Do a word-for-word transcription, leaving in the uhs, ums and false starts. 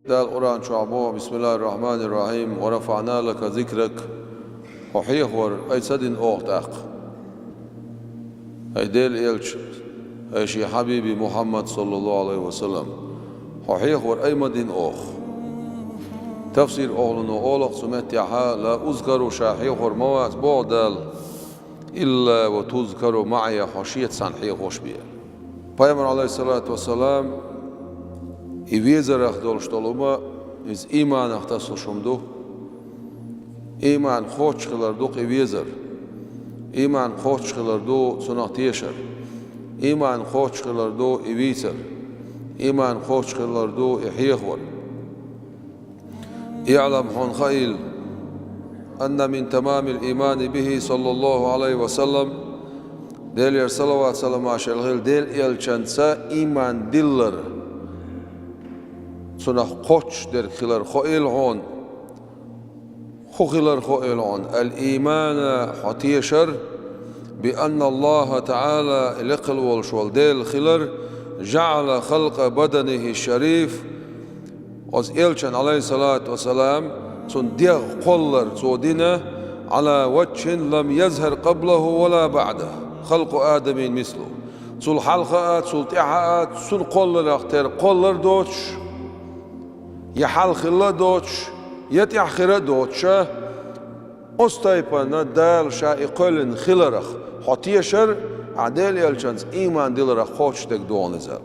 Дала Къуръан чохь боху: «Бисмиллахир-рахманир-рахим. Ва рафаъна лака зикрак». Хьо хьехавар ай ца дина оха тӀаккха? Ай Делан элча, ай шен хьабиби Мухьаммад, саллаллаху Ӏалайхи ва саллам, хьо хьехавар ай ма дина оха? Тафсир-охлуно олу-кх цу меттехь: «Ла узкару», ша хьехавар ма вац боху Дала, «илла ва тузкару маӀия», хьо шеца цхьаьна хьехош бен. Пайхамар, Ӏалайхиссалату вассалам, и везарах долуш долу хӀума, иза ийманах тасалуш хӀума ду. Ийман кхоччуш хилар ду-кх и везар. Ийман кхоччуш хилар ду цунах тешар. Ийман кхоччуш хилар ду и вийцар. Ийман кхоччуш хилар ду и хьехавар. «ИӀлам», хьуна хаийла, «анна мин тамамил иймани бихи, саллаллаху Ӏалайхи ва саллам», Делера салават-саламаш хила Делан элчанца ийман диллар, цунах кхоччуш дерг хилар хаийла хьуна. ХӀун хилар хаийла хьуна? «Ал-иймана», хьо тешар, «би анна Аллаха таӀала», лекхал волуш волу Дела хилар, «жаӀала халкъа баданихи шариф», оцу элчан, Ӏалайхиссалату вассалам, цуьнан дегӀ кхоллар цо дина, «Ӏала ваджхин лам язхар къаблаху ва ла баӀдаху халкъу Адамин мислу». Цул хьалха а, цул тӀаьхьа а, цуьнан кхолларах тера кхоллар доцуш, я хьалха хилла а доцуш, я тӀаьхьа хир а доцуша, оцу тайпана Дала ша и кхоьллина хиларах хьо тешар, ахь Делан элчанца ийман диларах кхоччуш дерг ду хьуна иза.